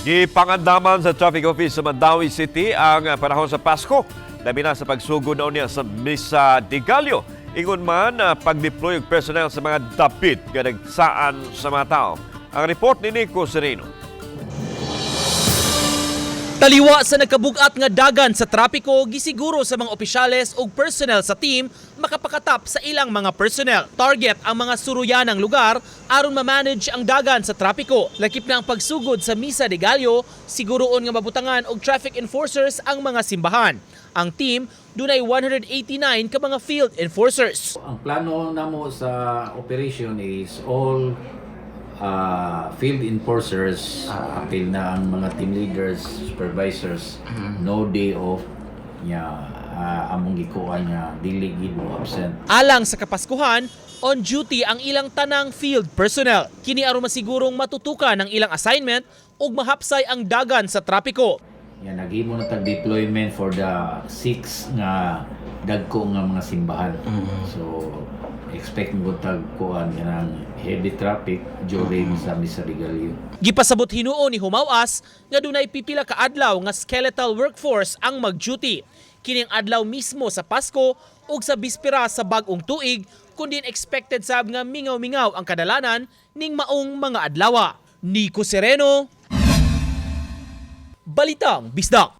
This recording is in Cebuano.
Gipangandaman sa Traffic Office sa Mandaue City ang panahon sa Pasko, labi na sa pagsugod na unya sa Misa de Gallo. Ingon man pag-deploy og personnel sa mga dapit nga nagsaan sa mga tao. Ang report ni Nico Sereno. Taliwa sa nagkabugat nga dagan sa trapiko, gisiguro sa mga opisyales ug personnel sa team makapakatap sa ilang mga personnel. Target ang mga suruyanang lugar aron ma-manage ang dagan sa trapiko. Lakip na ang pagsugod sa Misa de Gallo, siguroon nga mabutangan og traffic enforcers ang mga simbahan. Ang team dunay 189 ka mga field enforcers. Ang plano namo sa operation is all field enforcers, apil na ang mga team leaders, supervisors, no day off nya, among gikuha nga dili gid mo absent. Alang sa Kapaskuhan, on duty ang ilang tanang field personnel. Kini aron masigurong matutukan ang ilang assignment ug mahapsay ang dagan sa trapiko. Nya naghimo na tag deployment for the six nga dagko nga mga simbahan. So expect mo tag kuan kanang heavy traffic during sa Misa de Gallo. Gipasabot hinuon ni Humawas nga dunay pipila ka adlaw nga skeletal workforce ang mag-duty. Kining adlaw mismo sa Pasko ug sa bispera sa bag-ong tuig, kundi expected sab nga mingaw-mingaw ang kadalanan ning maong mga adlawa. Nico Sereno, Balitang Bisdak.